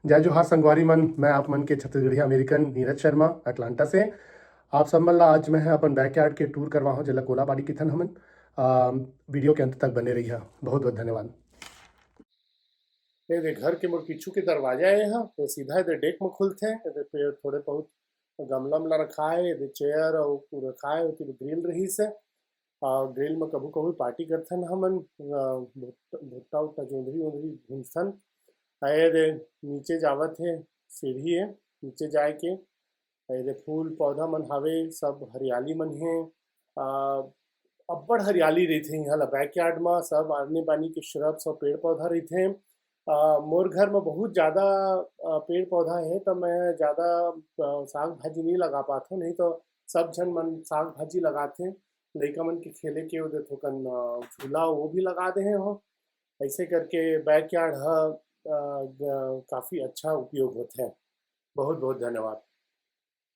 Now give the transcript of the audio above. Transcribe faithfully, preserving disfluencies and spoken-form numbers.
जय जोहार संगवारी मन, मैं आप मन के छत्तीसगढ़िया अमेरिकन नीरज शर्मा, अटलांटा से। आप सब मन ला आज मैं ह अपन बैकयार्ड के टूर करवाहूँ, जेला कोलाबाड़ी किथन हमन। आ, वीडियो के अंत तक बने रहिहा। बहुत बहुत धन्यवाद। ये दे घर के मोर पीछू के दरवाजा ए ह, तो सीधा ये दे डेक म खुलथे। ये दे पेड़ थोड़े बहुत गमला म ला रखा हे, ये दे चेयर अउ रखा हे, ओती ग्रिल रहिस हे। आ, ग्रिल म कभू कभू पार्टी करथन हमन, आ, भुट्टा, भुट्टा उट्टा, जोंधरी ओंधरी भूंजथन। आ, ये दे नीचे जावत हे सीढ़ी हे, नीचे जाए के। आ, ये दे फूल पौधा मन हावे, सब हरियाली मन हे। आ, अब्बड़ हरियाली रहिथे इहाँ ला बैकयार्ड म, सब आनी बानी के श्रब्स अउ पेड़ पौधा रहिथे। आ, मोर घर म बहुत ज्यादा, आ, पेड़ पौधा हे, त मैं ज्यादा, आ, साग भाजी नहीं लगा पाथों, नहीं तो सब झन मन साग भाजी लगाथे। लइका मन के खेले के ओदे थोकन, आ, झूला वो भी लगा दे हे हो। ऐसे करके बैकयार्ड ह, आ, ग-, काफी अच्छा उपयोग होथे। बहुत बहुत धन्यवाद।